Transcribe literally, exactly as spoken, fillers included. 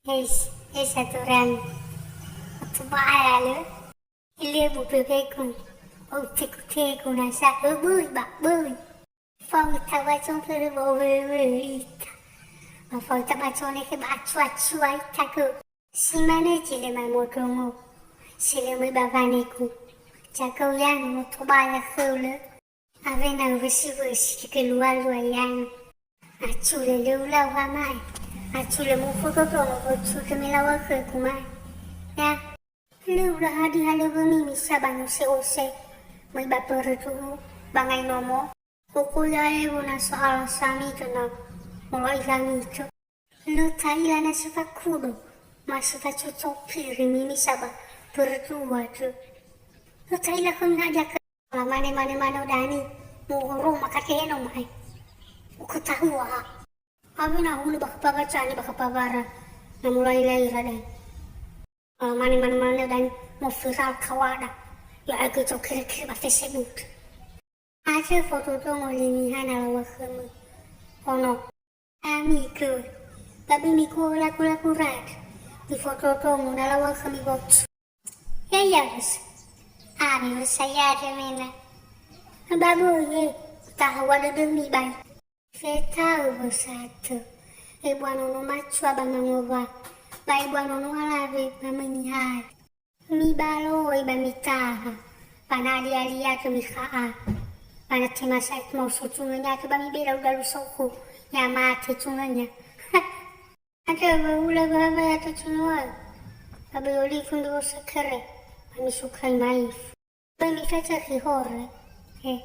Yes, yes, aturan. Otu baya lö. Ile bu pepeku. Otu kuteku nasa. Böi, ba, böi. Fau ita ba compe ba owe-owe ita. Ba fau ita ba coneke ba acua-cua ita ke. Si mane zi lö mai modrongo. Si lö mai ba waneku. Jagau yanu no tobaya khöu lö. Awena wösi-wösi keluar-luar yanu. Acule lö ulau hamae. Acule mufu dodrongo bocu kemelawa khöku mae. Ya. Lö ula hadi halöwömi misa ba nose-ose. Mai ba pörötu'u, ba ngai nomo. Uku yae wona so'ala sami tönö. Mola ilangi tö. Lö ta'ila na si fakudo, ma si facoco piri mimi saba pörötu'u atö. Lö ta'ila khömi hadia kö. Lamane-mane-mane odani, muhoroma kakeheno mae. Ukatahua ha. Awena hulö ba kapabacani ba kapabara, na mulai laira dai. Lamane-mane-mane odani, mo viral kawada. Ya age zau kere-kere ba Facebook. Aca foto tongo limiha na lawa khömi. Ono. Ami gö. Babi miku laku-laku rat. Di foto tongo na lawa khömi bocu. Ya, ya, bos. Ami bos saya ada mena. Babu ye. Tahu ada demi bai. Fetau bos satu. Ebua nono macua ba mangowa. Ba ebua nono alawe ba menihai. Mibaloi ba mitaha, ba na alia-lia tö mikha'a, ba na tema sa'ae mausu cungönya tö ba mibeda udalu so'u, ya mate cungönya. Ada ba ula ba ba ya tö cungoa, ba be oli fundu sakere, ba misukai maif. Ba mifece khihore, eh.